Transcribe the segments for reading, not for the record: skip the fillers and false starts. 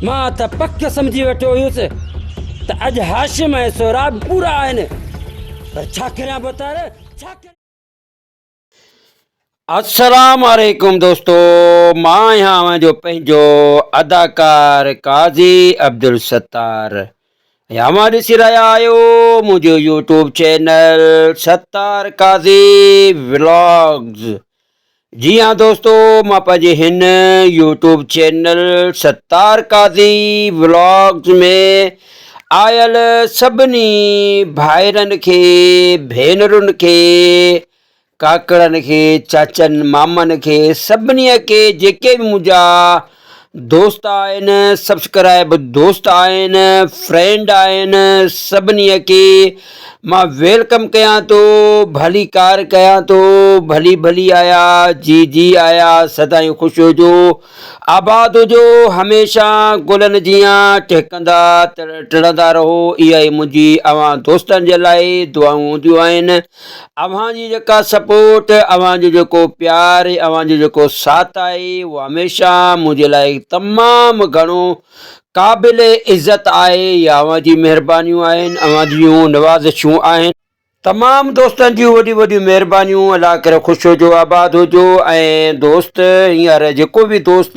مان ته پڪ سمجهي ويٺو هيس ته اڄ هاشم ۽ سهراب پورا آهن، پر ڇا ڪريان ڀوتار، ڇا ڪريان. السلام عليڪم دوستو مان آهيان اوهان جو پنهنجو اداڪار قاضي عبدالستار ۽ اوهان ڏسي رهيا آهيو منهنجو YouTube channel Sattar Qazi vlogs. جي ها دوستو مان پنهنجي هن YouTube channel Sattar Qazi vlogs ۾ آيل سڀني ڀائرن کي ڀينرن کي ڪاڪڙن کي چاچن مامن کي سڀني کي جيڪي به منهنجا دوست آهن سبسڪرائب دوست آهن فرينڊ آهن سڀني کي مان welcome ڪيان ٿو ڀليڪار ڪيان ٿو ڀلي ڀلي آيا جي جي آيا سدائين خوش هجو آباد هجو هميشه گلن جيان ٽهڪندا ٽڙندا رهو اها ئي منهنجي اوهان دوستن جي لاء دعائون هونديون آهن اوهان جي جيڪا سپورٽ اوهان جو جيڪو پيار اوهان جو جيڪو ساٿ آهي اهو هميشه منهنجي لاء تمام گهڻو قابل عزت آهي يا اوهان جي مهربانيون آهن اوهان جون نوازشون آهن. تمام دوستن جون وڏيون وڏيون مهربانيون الله ڪري خوش هجو آباد هجو ۽ دوست هينئر جيڪو به دوست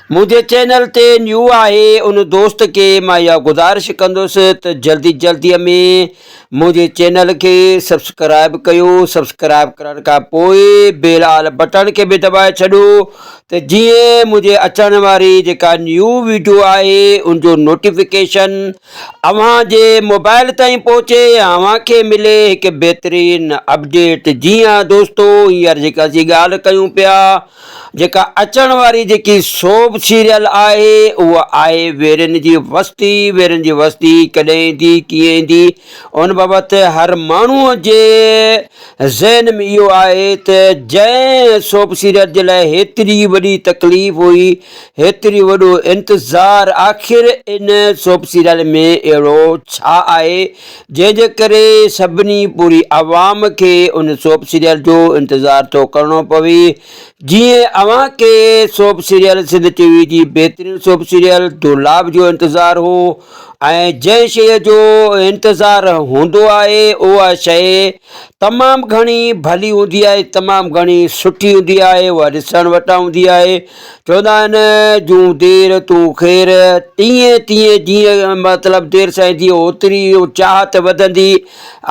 منهنجي چينل تي نيو آهي ان دوست کي مان اها گذارش ڪندس ته جلدي جلدي ۾ منهنجي چينل کي سبسڪرائب ڪيو سبسڪرائب ڪرڻ کان پوء بيل آل بٽڻ کي به دٻائي ڇڏيو ته جيئن منهنجي اچڻ واري جيڪا نيو ويڊيو آهي ان جو نوٽيفڪيشن اوهان جي موبائل تائين پهچي ۽ اوهان کي ملي هڪ بهترين اپڊيٽ جي ها دوستو هينئر جيڪا اسين ڳالهه ڪيون پيا جيڪا اچڻ واري جيڪي سوپ سيريل آهي اها آهي ويرين جي وستي ويرين جي وستي ڪڏهن ايندي ڪيئن ايندي ان بابت هر ماڻهو جي ذهن ۾ اهو آهي ته جنهن سوپ سيريل جي لاء هيتري وڏي تڪليف هئي هيتري وڏو انتظار آخر ان سوپ سيريل ۾ اهڙو ڇا آهي جنهن جي ڪري سڀني پوري عوام کي ان سوپ سيريل جو انتظار ٿو ڪرڻو پوي جيئن اوهان کي سوپ سيريل سنڌ ٽي وي جي بهترين سوپ سيريل دولاب جو انتظار هو ۽ جنهن شيء جو انتظار هوندو آهي اها شيء تمام گهڻي ڀلي هوندي آهي تمام گهڻي سٺي هوندي آهي اها ڏسڻ وٽان هوندي آهي چوندا آهن جون دير تون خير تيئن تيئن جيئن مطلب دير سان ايندي اوتري چاهت وڌندي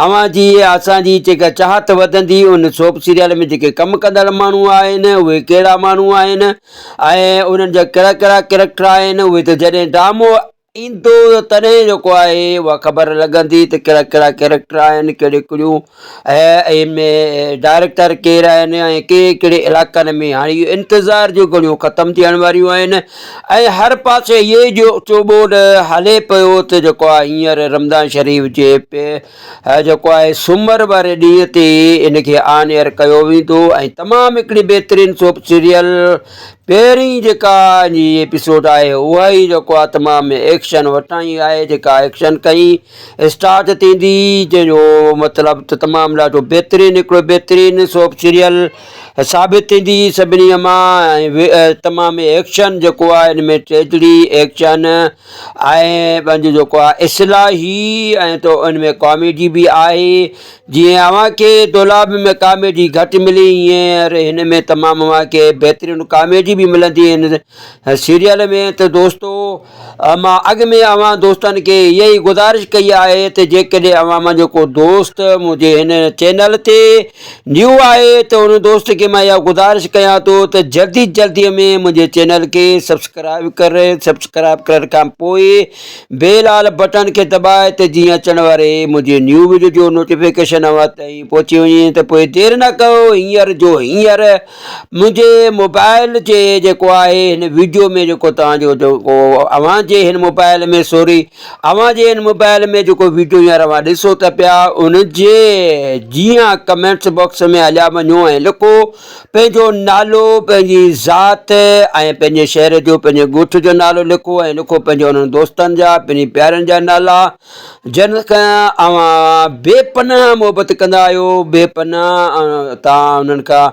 اوهان جي اسان جي جيڪا چاهت وڌندي ان سوپ سيريل ۾ جيڪي ڪم ڪندڙ ماڻهو آهن اهي ڪهڙا ماڻهو آهن ۽ انهن جا ڪهڙا ڪهڙا ڪريڪٽر آهن اهي ته جڏهن ڊرامو ايندو ته تڏهن جيڪو آهي اها خبر لڳندي ته ڪهڙا ڪهڙا ڪيريڪٽر آهن ڪهڙيون ڪهڙيون ۽ ان ۾ ڊائريڪٽر ڪير آهن ۽ ڪهڙي ڪهڙي علائقن ۾ هاڻي اهو انتظار جون گهڙيون ختم ٿيڻ واريون آهن ۽ هر پاسي اهي جو چوٻول هلي پيو ته جيڪو آهي هينئر رمضان شريف جي جيڪو آهي سومر واري ڏينهن تي ان کي آن ايئر ڪيو ويندو ۽ تمام هڪڙي بهترين سوپ سيريل پهرين جيڪا ان جي ايپيسوڊ آهي اها ئي جيڪو آهي تمام ايڪشن وٽان ئي آهي جيڪا ايڪشن ڪئي اسٽارٽ ٿيندي جنهن جو مطلب ته تمام ڏاڍو بهترين هڪڙو بهترين سوپ سيريل ثابت ٿيندي سڀني مان ۽ تمام ايڪشن جيڪو آهي ان ۾ ٽريجڊي ايڪشن ۽ پنهنجو جيڪو آهي اصلاحي ۽ تو ان ۾ ڪاميڊي به آهي جيئن اوهان کي دولاب ۾ ڪاميڊي گهٽ ملي ايئن هن ۾ تمام اوهان کي بهترين ڪاميڊي به ملندي هن سيريل ۾ ته دوستو مان اڳ ۾ اوهان دوستن کي اها ئي گذارش ڪئي آهي ته جيڪڏهن اوهان مان جو ڪو دوست منهنجي هن چينل تي نيو آهي ته ان دوست کي مان اها گذارش ڪيان ٿو ته جلدي جلدي ۾ منهنجي چينل کي سبسڪرائب ڪري سبسڪرائب ڪرڻ کان پوء بيل آل بٽڻ کي دٻائي ته جيئن اچڻ واري منهنجي نيو وڊيو جو نوٽيفڪيشن اوهان تائين پهچي وڃي ته پوء دير نه ڪيو هينئر جو هينئر منهنجي موبائل جي جيڪو آهي هن وڊيو ۾ جيڪو توهان جو جيڪو اوهان جي هن موبائل ۾ سوري اوهان جي هن موبائل ۾ جيڪو وڊيو هينئر اوهان ڏسو ته پيا ان جي جيئن ڪمينٽس باڪس ۾ هليا وڃو ۽ لکو پنهنجو نالو، پنهنجي ذات ۽ پنهنجي شهر جو، پنهنجي ڳوٺ جو نالو لکو ۽ لکو پنهنجي انهن دوستن جا، پنهنجي پيارن جا نالا، جن کان اوهان بي پناهه محبت ڪندا آهيو، بي پناهه توهان انهن کان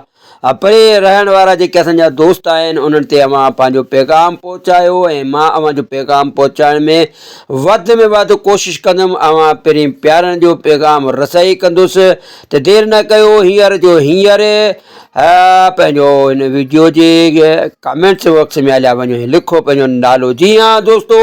پري رهڻ وارا جيڪي اسان جا دوست آهن انهن تي اوهان پنهنجو پيغام پهچايو ۽ مان اوهان جو پيغام پهچائڻ ۾ وڌ ۾ وڌ ڪوشش ڪندم اوهان پرين پيارن جو پيغام رسائي ڪندس ته دير نه ڪيو هينئر جو هينئر پنهنجو هن ويڊيو جي ڪمينٽس باڪس ۾ هليا وڃو ۽ لکو پنهنجو نالو جي ها دوستو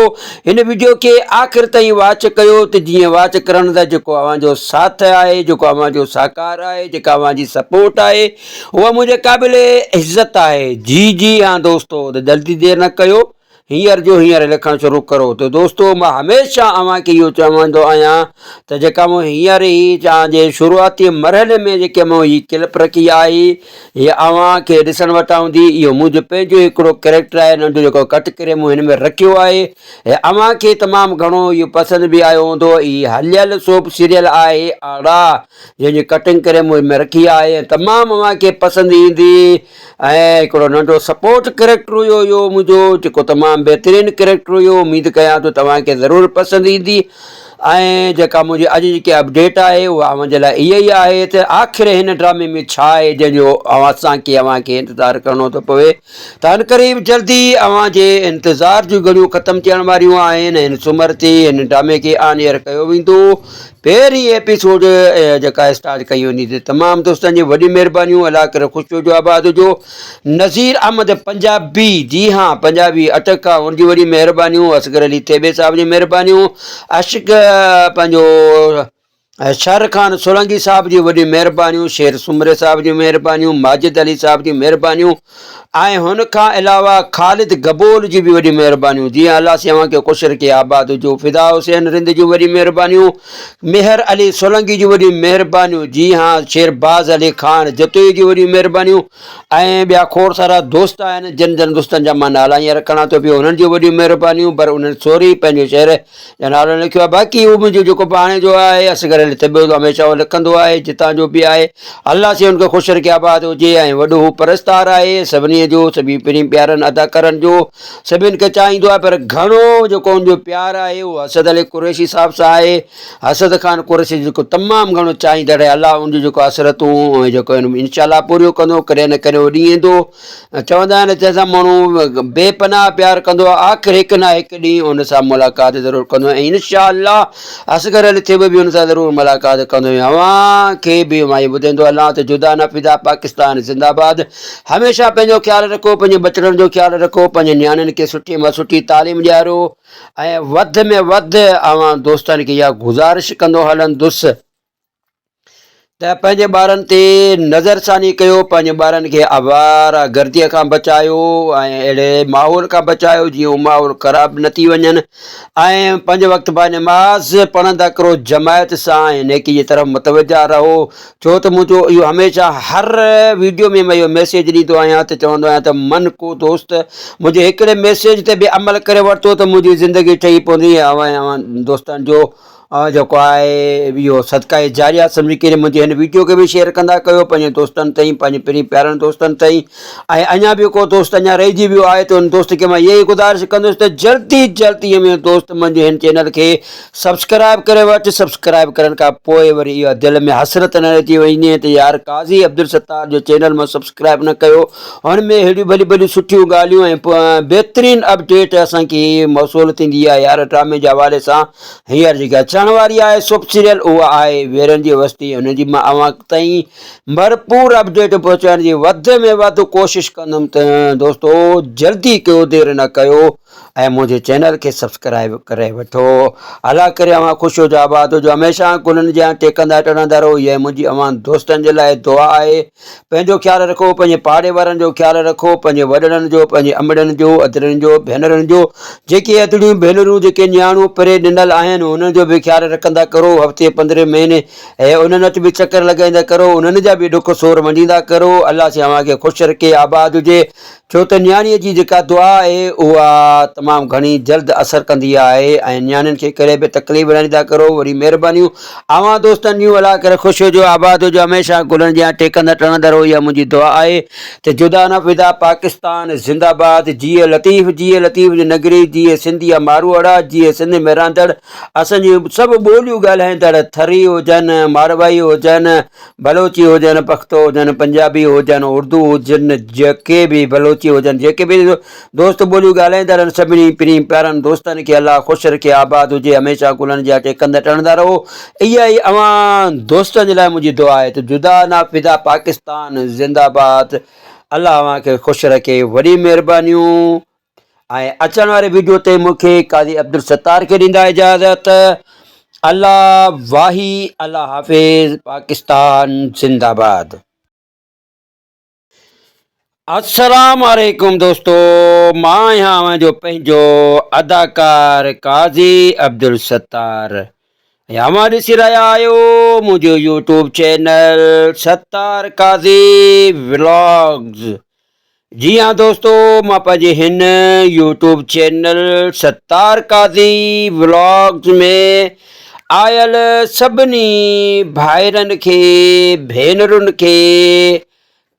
هن ويڊيو کي آخر تائين واچ ڪيو ته جيئن واچ ڪرڻ سان جيڪو اوهان جو ساٿ آهي جيڪو اوهان جو سهڪار آهي جيڪا اوهان جي سپورٽ آهي اها منهنجي قابل عزت آهي جي جي ها دوستو ته جلدي دير نه ڪيو هينئر جو هينئر لکڻ شروع ڪرو ته دوستو مان هميشه اوهان کي اهو چوندو آهيان ته جيڪا مون هينئر هي چان جي شروعاتي مرحلي ۾ جيڪي مون هي ڪلپ رکي آهي هي اوهان کي ڏسڻ وٽان هوندي اهو منهنجو پنهنجو هڪڙو ڪريڪٽر آهي ننڍو جيڪو ڪٽ ڪري مون هن ۾ رکيو آهي هي اوهان کي تمام گهڻو اهو پسند به آيو هوندو هي هليل سوپ سيريل آهي آڙا جنهن جي ڪٽنگ ڪري مون هن ۾ رکي آهي ۽ تمام اوهان کي پسند ايندي ۽ هڪڙو ننڍو سپورٽ ڪريڪٽر هيو اهو منهنجو جيڪو تمام بهترين ڪريڪٽر هيو اميد ڪيان ٿو توهان کي ضرور پسند ايندي ۽ جيڪا منهنجي اڄ جيڪي اپڊيٽ آهي اها اوهان جي لاء اها ئي آهي ته آخر هن ڊرامي ۾ ڇا آهي جنهن جو اوهان اسان کي اوهان کي انتظار ڪرڻو ٿو پوي ته ان قريب جلدي اوهان جي انتظار جون گهڙيون ختم ٿيڻ واريون آهن هن سومر تي هن ڊرامي کي آن ايئر ڪيو ويندو پهرين ايپيسوڊ جيڪا اسٽارٽ ڪئي ويندي ته تمام دوستن جي وڏي مهربانيون الله ڪري خوش هجو آباد هجو نظير احمد پنجابي جي ها پنجابي اٽڪ کان ان جي وڏي مهربانيون اصغر علي ٿيٻي صاحب جي مهربانيون عشق پنهنجو شر خان سولنگي صاحب جي وڏي مهربانيون شير سومري صاحب جي مهربانيون ماجد علي صاحب جي مهربانيون ۽ هن کان علاوه خالد گبول جي به وڏي مهربانيون جيئن الله سين اوهان کي خوش رکي آباد هجو فدا حسين رند جون وڏي مهربانيون مهر علي سولنگي جون وڏيون مهربانيون جي ها شير باز علي خان جتوئي جون وڏيون مهربانيون ۽ ٻيا کوڙ سارا دوست آهن جن جن دوستن جا مان نالا هينئر کڻان ٿو پيو انهن جون وڏيون مهربانيون پر انهن سوري پنهنجو شعر جا نالو نه لکيو آهي باقي هو منهنجو جيڪو ڀاڻيجو آهي اصغر علي ٿٻيو هميشه اهو لکندو آهي جتان جو به آهي الله سائين ان کي خوش رکي آباد هجي ۽ وڏو هو پرستار آهي سڀني جو سڀني پرين پيارن اداڪارن جو سڀن کي چاهيندو آهي پر گهڻو جيڪو ان جو پيار آهي اهو اسد علي قريشي صاحب سان آهي اسد خان قريشي جيڪو تمام گهڻو چاهيندڙ آهي الله ان جو جيڪو حسرتون ۽ جيڪو انشاء الله پوريون ڪندو ڪڏهن نه ڪڏهن اهو ڏينهن ايندو چوندا آهن جنهن سان ماڻهو بي پناهه پيار ڪندو آهي آخر هڪ نه هڪ ڏينهن ان سان ملاقات ضرور ڪندو ۽ انشاء الله اصغر علي ٿيٻو به ان سان ضرور ملاقات ڪندو ۽ اوهان کي به مان اهو ٻڌائيندو هلان ته جدا نه فدا پاڪستان زنده باد هميشه پنهنجو خيال رکو پنهنجي ٻچڙن جو خيال رکو پنهنجي نياڻين کي سٺي مان سٺي تعليم ڏيارو ۽ وڌ ۾ وڌ اوهان دوستن کي اها گذارش ڪندو هلندس ته پنهنجي ٻارن تي نظرثاني ڪيو، پنهنجي ٻارن کي آواره گرديء کان بچايو ۽ اهڙي ماحول کان بچايو جيئن هو ماحول خراب نه ٿي وڃن ۽ پنج وقت با نماز پڙهندا ڪرو جماعت سان ۽ نيڪي جي طرف متوجه رهو ڇو ته منهنجو اهو هميشه هر ويڊيو ۾ مان اهو ميسيج ڏيندو آهيان ته چوندو آهيان ته من ڪو دوست منهنجي هڪڙي ميسيج تي به عمل ڪري ورتو ته منهنجي زندگي ٺهي پوندي ۽ اوهان دوستن جو جيڪو آهي اهو صدقه جاريه سمجهي ڪري منهنجي هن ويڊيو کي به شيئر ڪندا ڪيو پنهنجي دوستن تائين پنهنجي پرين پيارن دوستن تائين ۽ اڃا به ڪو دوست اڃا رهجي ويو آهي ته ان دوست کي مان اها ئي گذارش ڪندس ته جلدي جلدي منهنجو دوست منهنجي هن چينل کي سبسڪرائب ڪري وٺ سبسڪرائب ڪرڻ کان پوء وري اها دل ۾ حسرت نه رهجي وڃي ته يار قاضي عبدالستار جو چينل مان سبسڪرائب نه ڪيو هن ۾ ههڙيون ڀليون ڀليون سٺيون ڳالهيون ۽ بهترين اپڊيٽ اسان کي موصول ٿيندي آهي يار ڊرامي جي حوالي سان هينئر جيڪا اچڻ واري آهي سوپ سيريل اها آهي ويرن جي وستي ان جي مان اوهان تائين ڀرپور اپڊيٽ پهچائڻ جي وڌ ۾ وڌ ڪوشش ڪندم ته دوستو جلدي ڪيو دير نه ڪيو ۽ منهنجي چينل کي سبسڪرائب ڪري وٺو الله ڪري اوهان خوش هجو آباد هجو هميشه گلن جيان ٽيڪندا ٽڙندا رهو اها منهنجي اوهان دوستن جي لاء دعا آهي پنهنجو خيال رکو، پنهنجي پاڙي وارن جو خيال رکو، پنهنجي وڏڙن جو، پنهنجي امڙين جو، ادڙين جو، ڀينرن جو، جيڪي ادڙيون ڀينرون جيڪي نياڻيون پري ڏنل آهن انهن جو به خيال رکندا ڪرو، هفتي پندرهين مهيني اهي انهن وٽ به چڪر لڳائيندا ڪرو، انهن جا به ڏک سور ونڊيندا ڪرو، الله سائين اوهان کي خوش رکي آباد هجي، ڇو ته نياڻيء جي جيڪا دعا آهي اها آهي تمام گهڻي جلد اثر ڪندي آهي ۽ نياڻين کي ڪڏهن به تڪليف نه ڏيندا ڪرو وڏي مهربانيون اوهان دوستن جون الله ڪري خوش هجو آباد هجو هميشه گلن جيان ٽيڪندا ٽڻندا رهو اها منهنجي دعا آهي ته جدا نه فدا پاڪستان زنده باد جيئي لطيف جيئي لطيف جي نگري جيئي سنڌيا ماروئڙا جيئي سنڌ ۾ رهندڙ اسان جون سڀ ٻوليون ڳالهائيندڙ ٿري هجن ماروائي هجن بلوچي هجن، پختو هجن، پنجابي هجن، اردو هجن، جيڪي به بلوچي هجن، جيڪي به دوست ٻوليون ڳالهائيندا رهن سڀني پرين پيارن دوستن کي الله خوش رکي آباد هجي هميشه گلن جي اٽي ڪنڌ ٽڻندا رهو اها ئي اوهان دوستن جي لاء منهنجي دعا آهي ته جدا نا فدا پاڪستان زنده باد الله اوهان کي خوش رکي وڏي مهربانيون. ۽ اچڻ واري ويڊيو تي مون کي قاضي عبدالستار کي ڏيندا اجازت الله واهي الله حافظ پاڪستان زنده باد. السلام عليڪم دوستو مان آهيان اوهان جو پنهنجو اداڪار قاضي عبدالستار ۽ اوهان ڏسي رهيا آهيو منهنجو YouTube channel Sattar Qazi vlogs. جي ها دوستو مان پنهنجي هن YouTube channel Sattar Qazi vlogs ۾ آيل سڀني ڀائرن کي ڀينرن کي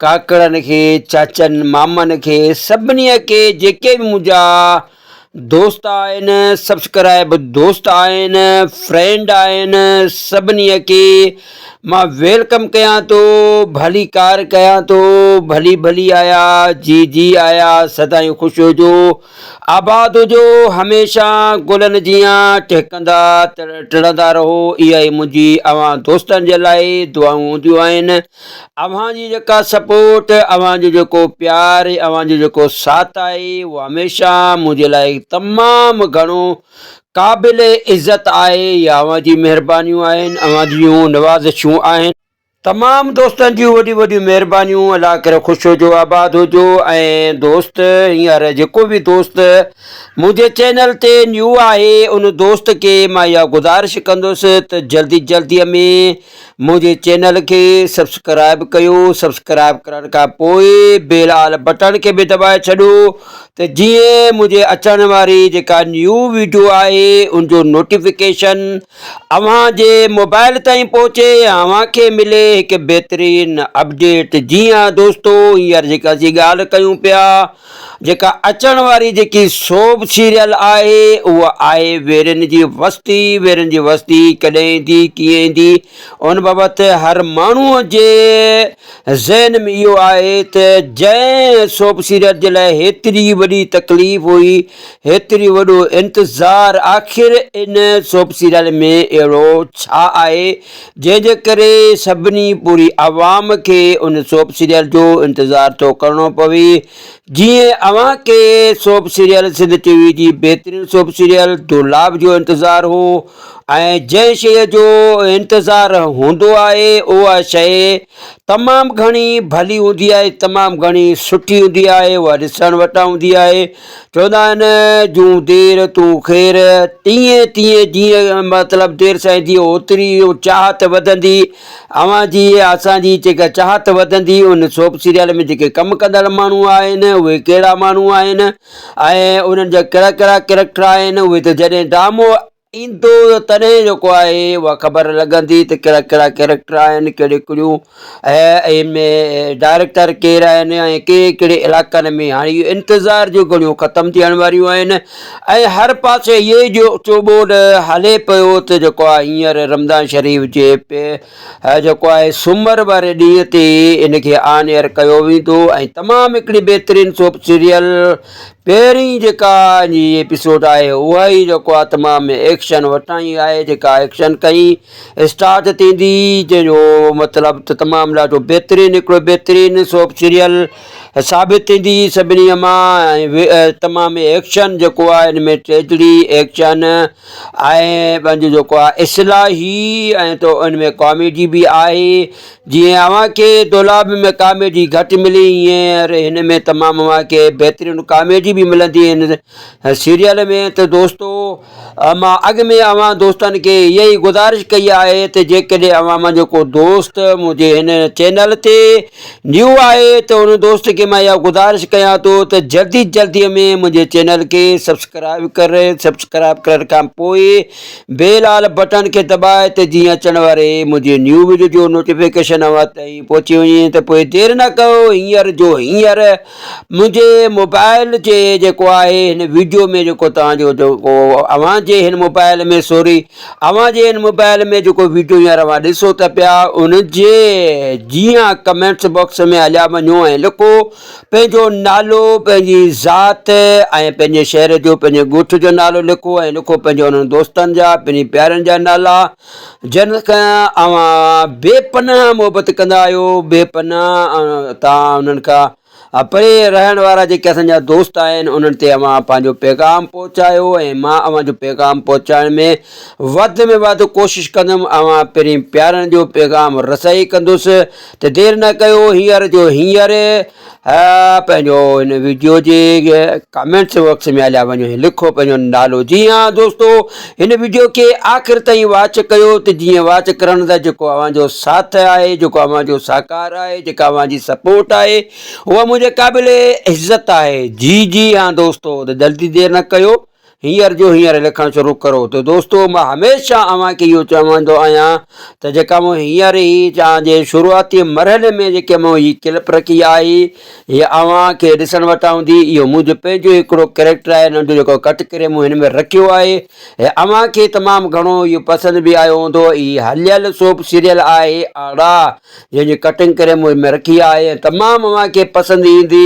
ڪاڪڙن کي چاچن مامن کي سڀني کي جيڪي به منهنجا دوست آهن سبسڪرائب دوست آهن فرينڊ آهن سڀني کي مان welcome ڪيان ٿو ڀليڪار ڪيان ٿو ڀلي ڀلي آيا جي جي آيا سدائين خوش هجو آباد هجو هميشه گلن جيان ٽهڪندا ٽڙندا رهو اها ئي منهنجي اوهان دوستن جي لاء دعائون هونديون آهن اوهان جي جيڪا سپورٽ، اوهان جو جيڪو پيار ۽ اوهان جو جيڪو ساٿ آهي اهو هميشه منهنجي لاء تمام گهڻو قابل عزت آهي اها اوهان جي مهربانيون آهن اوهان جون نوازشون آهن. تمام دوستن جون وڏيون وڏيون مهربانيون الله ڪري خوش هجو آباد هجو ۽ دوست هينئر جيڪو به دوست منهنجي چينل تي نيو آهي ان دوست کي مان اها گذارش ڪندس ته جلدي جلدي ۾ منهنجي چينل کي سبسڪرائب ڪيو سبسڪرائب ڪرڻ کان پوء بيل آل بٽڻ کي به دٻائي ڇڏيو ته جيئن منهنجي اچڻ واري جيڪا نيو ويڊيو آهي ان جو نوٽيفڪيشن اوهان جي موبائل تائين پهچي ۽ اوهان کي ملي هڪ بهترين اپڊيٽ جي ها دوستو هينئر جيڪا اسين ڳالهه ڪيون پيا جيڪا اچڻ واري جيڪي سوپ سيريل آهي اها آهي ويرين جي وستي ويرين جي وستي ڪڏهن ايندي ڪيئن ايندي ان بابت هر ماڻهو جي ذهن ۾ اهو آهي ته جنهن سوپ سيريل جي لاء هيتري وڏي تڪليف هئي هيتري وڏو انتظار آخر ان سوپ سيريل ۾ اهڙو ڇا آهي جنهن جي ڪري سڀني پوري عوام کي ان سوپ سيريل جو انتظار ٿو ڪرڻو پوي جيئن اوهان کي سوپ سيريل سنڌ ٽي وي جي بهترين سوپ سيريل دولاب جو انتظار هو ۽ جنهن شيء جو انتظار هوندو آهي اها شيء تمام گهڻي ڀلي هوندي آهي تمام گهڻي سٺي هوندي آهي اها ڏسڻ وٽان هوندي آهي چوندا آهن جون دير تون خير تيئن تيئن جيئن مطلب دير سان ايندي اوتري چاهت وڌندي اوهان جي اسان جي جيڪا چاهت وڌندي ان سوپ سيريل ۾ جيڪي ڪم ڪندڙ ماڻهو آهن اهي ڪهڙا ماڻهو آهن ۽ انهن جا ڪهڙا ڪهڙا ڪريڪٽر آهن اهي ته جڏهن ڊرامو ايندو تڏهن جيڪو آهي اها خبر لڳندي ته ڪهڙا ڪهڙا ڪيريڪٽر آهن ڪهڙيون ڪهڙيون ۽ ۾ ڊائريڪٽر ڪير آهن ۽ ڪهڙي ڪهڙي علائقن ۾ هاڻي اهو انتظار جون گهڙيون ختم ٿيڻ واريون آهن ۽ هر پاسي اهي جو چوٻول هلي پيو ته جيڪو آهي هينئر رمضان شريف جي جيڪو آهي سومر واري ڏينهن تي ان کي آن ايئر ڪيو ويندو ۽ تمام هڪڙي بهترين سوپ سيريل پهرين جيڪا ان جي ايپيسوڊ آهي اها ئي جيڪو آهي تمام ايڪشن وٽان ئي آهي جيڪا ايڪشن ڪئي اسٽارٽ ٿيندي جنهن جو مطلب ته تمام ڏاڍو بهترين هڪڙو بهترين سوپ سيريل ثابت ٿيندي سڀني مان ۽ تمام ايڪشن جيڪو آهي ان ۾ ٽريجڊي ايڪشن ۽ پنهنجو جيڪو آهي اصلاحي ۽ تو ان ۾ ڪاميڊي به آهي جيئن اوهان کي دولاب ۾ ڪاميڊي گهٽ ملي ايئن هن ۾ تمام اوهان کي بهترين ڪاميڊي به ملندي هن سيريل ۾ ته دوستو مان اڳ ۾ اوهان دوستن کي اها ئي گذارش ڪئي آهي ته جيڪڏهن اوهان منهنجو ڪو دوست منهنجي هن چينل تي نيو آهي ته ان دوست کي کي مان اها گذارش ڪيان ٿو ته جلدي جلدي ۾ منهنجي چينل کي سبسڪرائب ڪري سبسڪرائب ڪرڻ کان پوء بيل آل بٽڻ کي دٻائي ته جيئن اچڻ واري منهنجي نيو وڊيو جو نوٽيفڪيشن اوهان تائين پهچي وڃي ته پوء دير نه ڪيو هينئر جو هينئر منهنجي موبائل جي جيڪو آهي هن ويڊيو ۾ جيڪو توهان جو جيڪو اوهان جي هن موبائل ۾ سوري اوهان جي هن موبائل ۾ جيڪو ويڊيو هينئر اوهان ڏسو ته پيا ان جي جيئن ڪمينٽس باڪس ۾ هليا وڃو ۽ لکو پنهنجو نالو پنهنجي ذات ۽ پنهنجي شهر جو پنهنجي ڳوٺ جو نالو لکو ۽ لکو پنهنجي انهن دوستن جا پنهنجي پيارن جا نالا جن کان اوهان بي پناهه محبت ڪندا آهيو بي پناهه تان انهن کان پري رهڻ وارا جيڪي اسان جا دوست آهن انهن تي اوهان پنهنجو پيغام پهچايو ۽ مان اوهان جو پيغام پهچائڻ ۾ وڌ ۾ وڌ ڪوشش ڪندم اوهان پرين پيارن جو پيغام رسائي ڪندس ته دير نه ڪيو هينئر جو هينئر پنهنجو هن ويڊيو جي ڪمينٽس باڪس ۾ هليا وڃو ۽ لکو پنهنجو نالو جي ها دوستو هن ويڊيو کي آخر تائين واچ ڪيو ته جيئن واچ ڪرڻ سان جيڪو اوهان جو ساٿ آهي جيڪو اوهان جو سهڪار آهي جيڪا اوهان جي سپورٽ آهي اها منهنجي قابل عزت آهي جي جي ها دوستو ته جلدي دير نه ڪيو هينئر جو هينئر لکڻ شروع ڪرو ته دوستو مان هميشه اوهان کي اهو چوندو آهيان ته جيڪا مون هينئر هي چان جي شروعاتي مرحلي ۾ جيڪي مون هي ڪلپ رکي آهي هي اوهان کي ڏسڻ وٽان هوندي اهو منهنجو پنهنجو هڪڙو ڪريڪٽر آهي ننڍو جيڪو ڪٽ ڪري مون هن ۾ رکيو آهي هي اوهان کي تمام گهڻو اهو پسند به آيو هوندو هي هليل سوپ سيريل آهي آڙا جنهن جي ڪٽنگ ڪري مون هن ۾ رکي آهي تمام اوهان کي پسند ايندي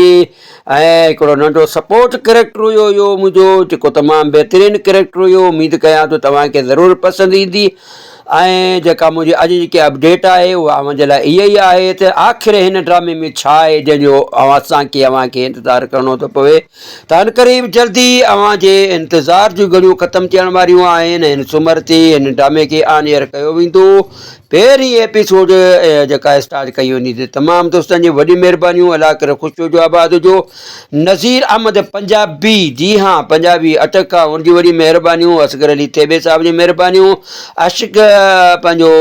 ۽ هڪڙو ننڍو سپورٽ ڪريڪٽر هيو اهو منهنجو جيڪو تمام بهترين ڪريڪٽر هيو اميد ڪيان ٿو توهان کي ضرور پسند ايندي ۽ جيڪا منهنجي اڄ جيڪي اپڊيٽ آهي اها اوهان جي لاء اها ئي آهي ته آخر هن ڊرامي ۾ ڇا آهي جنهن جو اوهان اسان کي اوهان کي انتظار ڪرڻو ٿو پوي ته ان قريب جلدي اوهان جي انتظار جون گهڙيون ختم ٿيڻ واريون آهن هن سومر تي هن ڊرامي کي آن ايئر ڪيو ويندو پهرين ايپيسوڊ جيڪا اسٽارٽ ڪئي وڃي ٿي تمام دوستن جي وڏي مهربانيون الله ڪري خوش هجو آباد هجو نظير احمد پنجابي جي ها پنجابي اٽڪ کان ان جي وڏي مهربانيون اصغر علي ٿيٻي صاحب جي مهربانيون عشق پنهنجو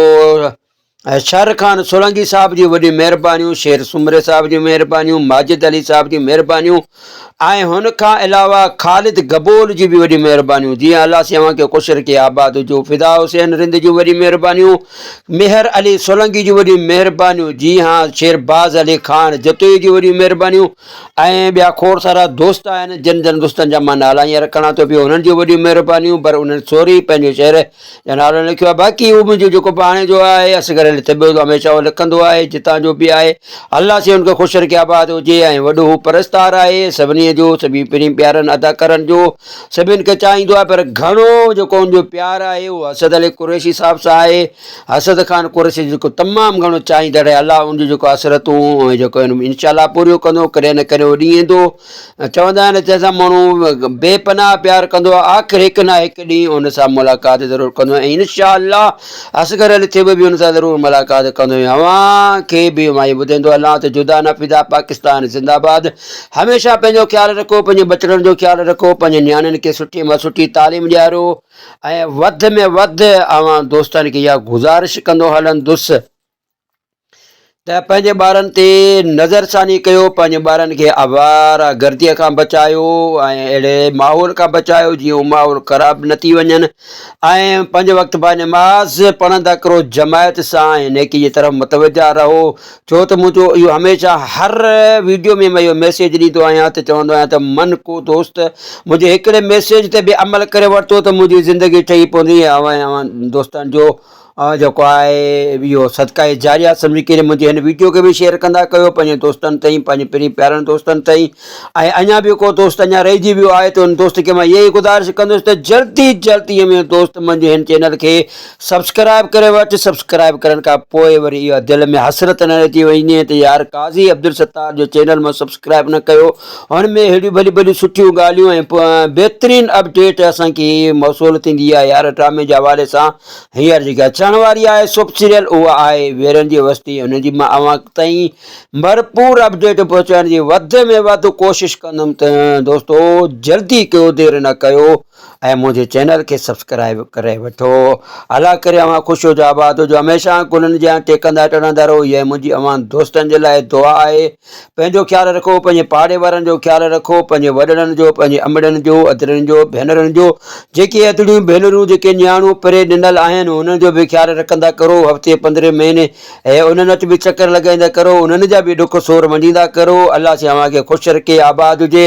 شر خان سولنگي صاحب جي وڏي مهربانيون شير سومري صاحب جي مهربانيون ماجد علي صاحب جي مهربانيون ۽ هن کان علاوه خالد گبول جي به وڏيون مهربانيون جيئن الله سين اوهان کي خوش رکي آباد هجو فدا حسين رند جون وڏيون مهربانيون مهر علي سولنگي جون وڏيون مهربانيون جي ها شير باز علي خان جتوئي جون وڏيون مهربانيون ۽ ٻيا کوڙ سارا دوست آهن جن جن دوستن جا مان نالا هينئر کڻان ٿو پيو انهن جون وڏيون مهربانيون پر انهن سوري پنهنجو شعر جا نالو نه لکيو آهي باقي اهو منهنجو جيڪو ڀاڻيجو آهي اصغر علي ٿٻيو هميشه اهو لکندو آهي جتان جو به آهي الله سائين ان کي خوش رکي آباد هجي ۽ وڏو هو پرستار آهي سڀني جو سڀني پرين پيارن اداڪارن جو سڀني کي چاهيندو آهي پر گهڻو جيڪو ان جو پيار آهي اهو اسد علي قريشي صاحب سان آهي اسد خان قريشي جيڪو تمام گهڻو چاهيندڙ آهي الله ان جو جيڪو حسرتون ۽ جيڪو انشاء الله پوريون ڪندو ڪڏهن نه ڪڏهن اهو ڏينهن ايندو چوندا آهن جنهن سان ماڻهو بي پناهه پيار ڪندو آهي آخر هڪ نه هڪ ڏينهن ان سان ملاقات ضرور ڪندو ۽ انشاء الله اصغر علي ٿيٻو به ان سان ضرور ملاقات ڪندو ۽ اوهان کي به مان اهو ٻڌائيندو هلان ته جدا نه فدا پاڪستان زنده باد هميشه پنهنجو خيال رکو پنهنجي ٻچڙن جو خيال رکو پنهنجي نياڻين کي سٺي مان سٺي تعليم ڏياريو ۽ وڌ ۾ وڌ اوهان دوستن کي اها گذارش ڪندو هلندس ته پنهنجي ٻارن تي نظرثاني ڪيو، پنهنجي ٻارن کي آواره گرديء کان بچايو ۽ اهڙي ماحول کان بچايو جيئن هو ماحول خراب نه ٿي وڃن ۽ پنج وقت با نماز پڙهندا ڪرو جماعت سان ۽ نيڪي جي طرف متوجه رهو ڇو ته منهنجو اهو هميشه هر ويڊيو ۾ مان اهو ميسيج ڏيندو آهيان ته چوندو آهيان ته من ڪو دوست منهنجي هڪڙي ميسيج تي به عمل ڪري ورتو ته منهنجي زندگي ٺهي پوندي ۽ اوهان دوستن جو جيڪو آهي اهو صدقه جاريه سمجهي ڪري منهنجي هن ويڊيو کي به شيئر ڪندا ڪيو پنهنجي دوستن تائين پنهنجي پرين پيارن دوستن تائين ۽ اڃا به ڪو دوست اڃا رهجي ويو آهي ته ان دوست کي مان اها ئي گذارش ڪندس ته جلدي جلدي ۾ دوست منهنجي هن چينل کي سبسڪرائب ڪري وٺ سبسڪرائب ڪرڻ کان پوء وري اها دل ۾ حسرت نه رهجي وڃي ته يار قاضي عبدالستار جو چينل مان سبسڪرائب نه ڪيو هن ۾ ههڙيون ڀليون ڀليون سٺيون ڳالهيون ۽ بهترين اپڊيٽ اسان کي موصول ٿيندي آهي يار ڊرامي جي حوالي سان هينئر جيڪي اڇا. اچڻ واري آهي سپ سيريل اها آهي ويرن جي وستي ان جي مان اوهان تائين ڀرپور اپڊيٽ پهچائڻ جي وڌ ۾ وڌ ڪوشش ڪندم ته دوستو جلدي ڪيو دير نه ڪيو ۽ منهنجي چينل کي سبسڪرائب ڪري وٺو الله ڪري اوهان خوش هجو آباد هجو هميشه گلن جيان ٽيڪندا ٽڙندا رهو اها منهنجي اوهان دوستن جي لاء دعا آهي پنهنجو خيال رکو پنهنجي پاڙي وارن جو خيال رکو پنهنجي وڏڙن جو پنهنجي امڙين جو ادڙين جو ڀينرن جو جيڪي ادڙيون ڀينرون جيڪي نياڻيون پري ڏنل آهن انهن جو به خيال رکندا ڪرو هفتي پندرهين مهيني ۽ انهن وٽ به چڪر لڳائيندا ڪرو انهن جا به ڏک سور ونڊيندا ڪرو الله سائين اوهان کي خوش رکي آباد هجي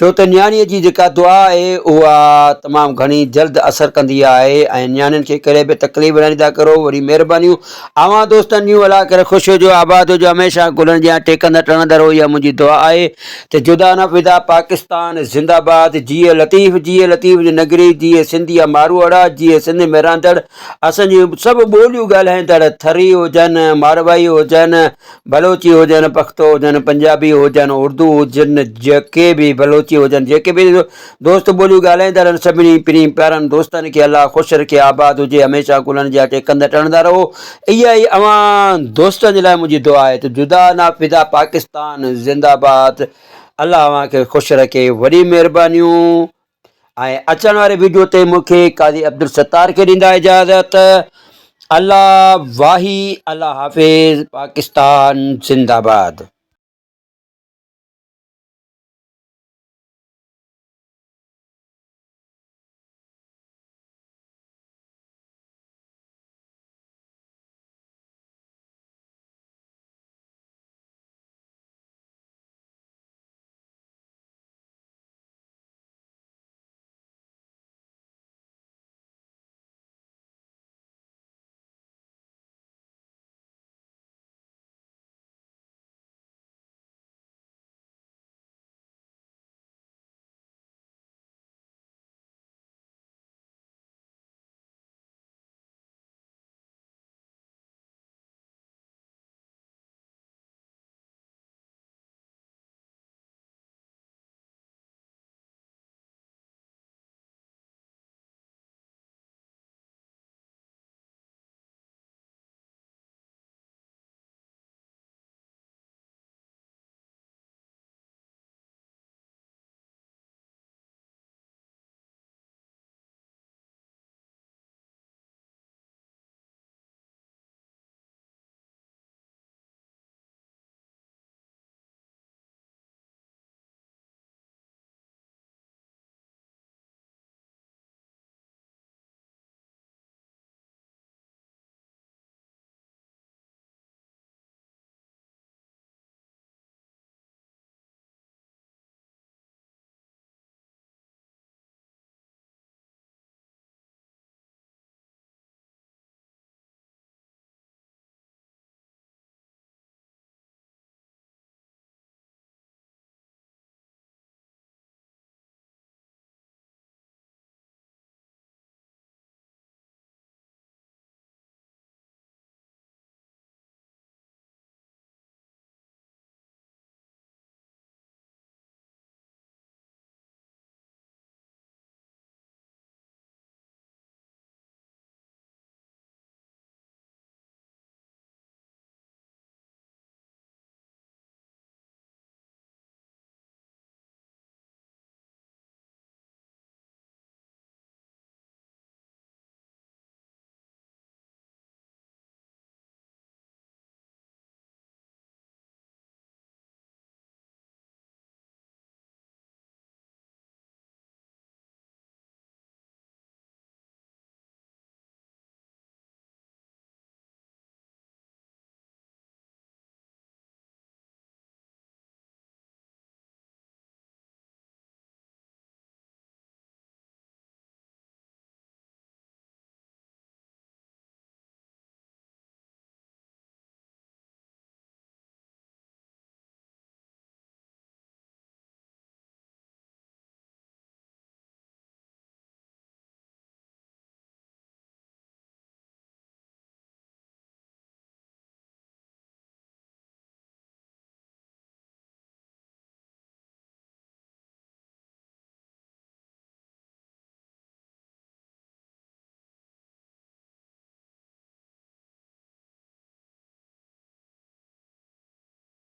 ڇو ته نياڻيء جي جيڪا دعا آهي اها تمام گهڻي جلد اثر ڪندي آهي ۽ نياڻين کي ڪڏهن به تڪليف نه ڏيندا ڪرو وري مهربانيون اوهان دوستن جون الله ڪري خوش هجو آباد هجو هميشه گلن جيان ٽيڪندا ٽڻندا رهو اها منهنجي دعا آهي ته جدا نه فدا پاڪستان زنده باد جيئي لطيف جيئي لطيف جي نگري جيئي سنڌيا ماروئڙا جيئي سنڌ ۾ رهندڙ اسان جون سڀ ٻوليون ڳالهائيندڙ ٿري هجن ماروائي هجن بلوچي هجن، پختو هجن، پنجابي هجن، اردو هجن، جيڪي به بلوچي هجن، جيڪي به دوست ٻوليون ڳالهائيندا رهن سڀني پرين پيارن دوستن کي الله خوش رکي آباد هجي هميشه گلن جي اٽي ڪنڌ ٽڻندا رهو اها ئي اوهان دوستن جي لاء منهنجي دعا آهي ته جدا نا فدا پاڪستان زنده باد الله اوهان کي خوش رکي وڏي مهربانيون. ۽ اچڻ واري ويڊيو تي مون کي قاضي عبدالستار کي ڏيندا اجازت الله واهي الله حافظ پاڪستان زنده باد.